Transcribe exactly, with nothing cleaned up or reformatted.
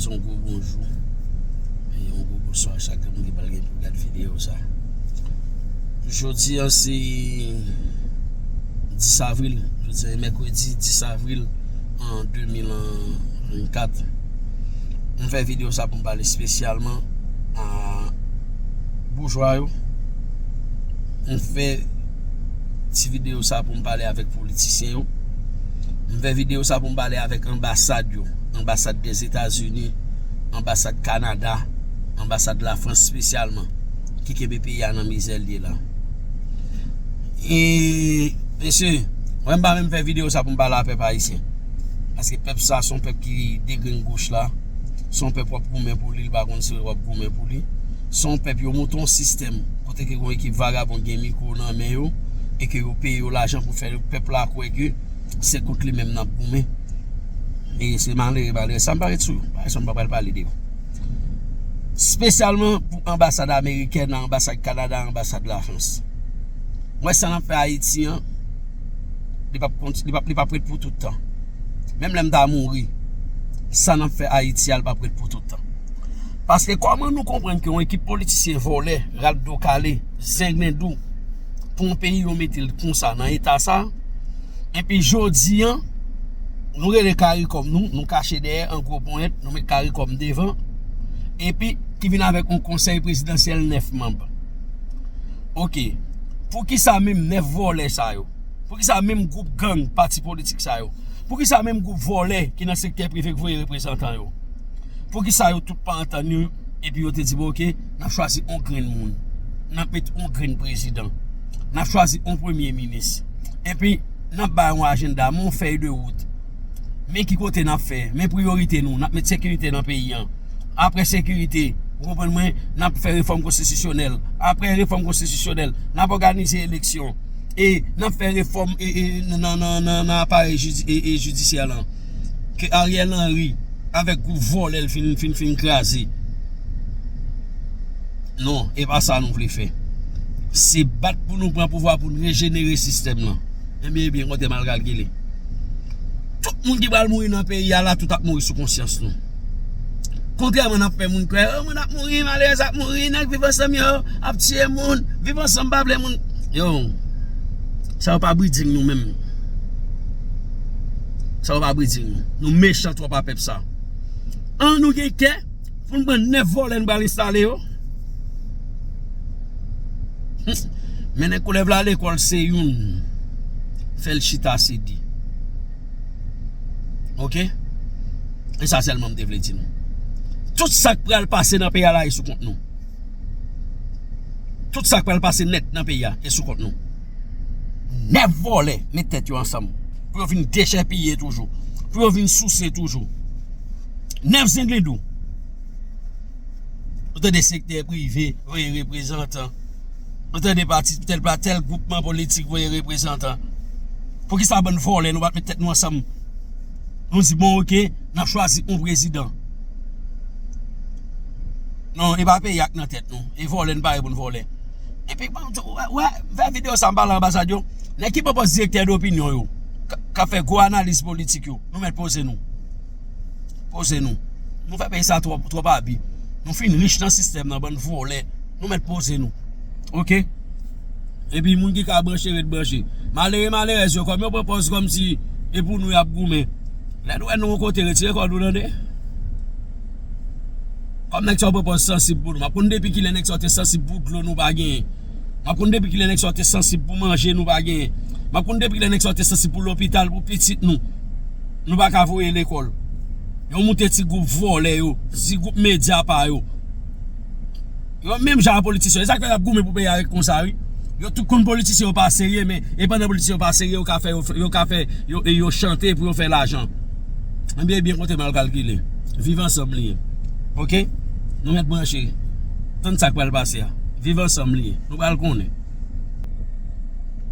Yon gwo bonjou e yon gwo bonswa a chak moun ki pral gen pou gad videyo sa. Jodi a se dis avril, jodi a se mèkredi dis avril an de mil vennkat. M fè videyo sa pou m pale espesyalman a boujwa yo. M fè ti videyo sa pou m pale avèk politisyen yo. M fè videyo sa pou m pale avèk anbasad yo, anbasad Dèzetazini, anbasad Kanada, anbasad Lafrans espesyalman, ki kenbe peyi a nan mizè l ye la. E, mesye, mwen m pa menm fè videyo sa pou m pale a pèp ayisyen. Paske pèp sa se yon pèp ki degrenn goch la. Se yon pèp w ap goumen pou li, li pa konn si w ap goumen pou li. Se yon pèp yo monte yon sistèm kote ke yon ekip vagabon gen mikwo nan men yo e ke yo peye yo lajan pou fè pèp la kwè ke se kont li menm n ap goumen. E se malere, malere. Sa m pa ret sou yo. Pa ret sou yo, m pa pral pale de yo. Espesyalman pou anbasad amerikèn, anbasad Kanada, anbasad Lafrans. Mwen sa n ap fè Ayiti an, li p ap kont-, li p ap, li p ap ret pou tout tan. Menm lè m ta mouri, sa n ap fè Ayiti a, li p ap ret pou tout tan. Paske kòman nou konprann ke yon ekip politisyen vòlè, rat do kale, zenglendou, pou yon peyi yo mete l konsa nan eta sa, epi jodi a, nou rele karikòm nou, nou kache dèyè an gwo ponyèt, nou met karikòm devan, epi ki vin avèk yon konsèy prezidansyèl nèf manm. Oke, poukisa menm nèf vòlè sa yo? Poukisa menm gwoup gang pati politik sa yo? Poukisa menm gwoup vòlè ki nan sektè prive k voye reprezantan yo? Poukisa yo tout pa antann yo epi yo te di, bon, oke, n ap chwazi yon grenn moun, n ap met yon grenn prezidan, n ap chwazi yon premye minis, epi n ap bay yon ajanda, men yon fèy de wout. Men ki kote n ap fè, men priyorite nou, n ap met sekirite nan peyi an. Apre sekirite, ou konprann mwen, n ap fè refòm konstitisyonèl. Apre refòm konstitisyonèl, n ap òganize eleksyon. E n ap fè refòm e, e, nan, nan, nan, nan aparèy jidi-, e, e jidisyè lan. Ke Ariel Henry avèk gwoup vòlè l fin, fin, fin kraze. Non, e pa sa nou vle fè. Se bat pou nou pran pouvwa pou n rejenere sistèm lan. Ebyen, ebyen, kote m al kalkile. Tout moun ki pral mouri nan peyi a la, tout ap mouri sou konsyans nou. Kontrèman n ap fè moun kwè, oh, moun ap mouri, malerèz ap mouri, nèg Viv Ansanm yo ap tiye moun, Viv Ansanm pa vle moun. Yo, sa yo pa bridging nou menm. Sa yo pa bridging nou. Nou mechan twòp a pèp sa. An nou gen kè, pou n pran nèf vòlè n pral enstale yo. Mennen koulèv la lekòl se youn. Fè l chita se de. Oke? E sa sèlman m te vle di nou. Tout sa k pral pase nan peyi a la e sou kont nou. Tout sa k pral pase nèt nan peyi a e sou kont nou. Nèf vòlè met tèt yo ansanm pou yo vin dechèpiye toujou, pou yo vin souse toujou. Nèf zenglendou. Ou tande sektè prive voye reprezantan. Ou tande pati tèl pa tèl gwoupman politik voye reprezantan. Poukisa bann vòlè nou pa t met tèt nou ansanm? Nou di, bon, oke, n ap chwazi yon prezidan. Non, e pa peyi a k nan tèt nou. E vòlè, n pare pou n vòlè. Epi, bon, wè, wè, fè videyo sa m pale anbasad yo. Nèg ki pran pòs direktè dopinyon yo, k-, k ap fè gwo analiz politik yo, nou mèt poze nou. Poze nou. Nou fè peyi sa twòp, twòp abi. Nou fin rich nan sistèm nan, bann vòlè. Nou mèt poze nou. Oke? Epi moun ki ka branche, ret branche. Malere, malerèz yo, kòm yo pran pòz kòmsi e pou nou y ap goumen. Lè nou wè nou yon kote, retire kò nou tande. Kòm nèg sa yo pran pòz sansib pou nou. M ap konn depi kilè nèg sa yo te sansib pou dlo nou pa genyen. M ap konn depi kilè nèg sa yo te sansib pou manje nou pa genyen. M ap konn depi kilè nèg sa yo te sansib pou lopital, pou pitit nou. Nou pa ka voye lekòl. Yo moute ti gwoup vòlè yo, ti gwoup medya pa yo. Yo menm jan a politisyen. E sa k fè y ap goumen pou peyi a ret konsa, wi. Yo tout konn politisyen yo pa serye, men e pandan politisyen yo pa serye, yo ka fè, yo, yo ka fè, yo, e yo chante pou yo fè lajan. Ebyen, ebyen, kote m al kalkile. Viv Ansanm li ye. Oke? Nou mèt branche. Tann sa k pral pase a. Viv Ansanm li ye. Nou pral konnen.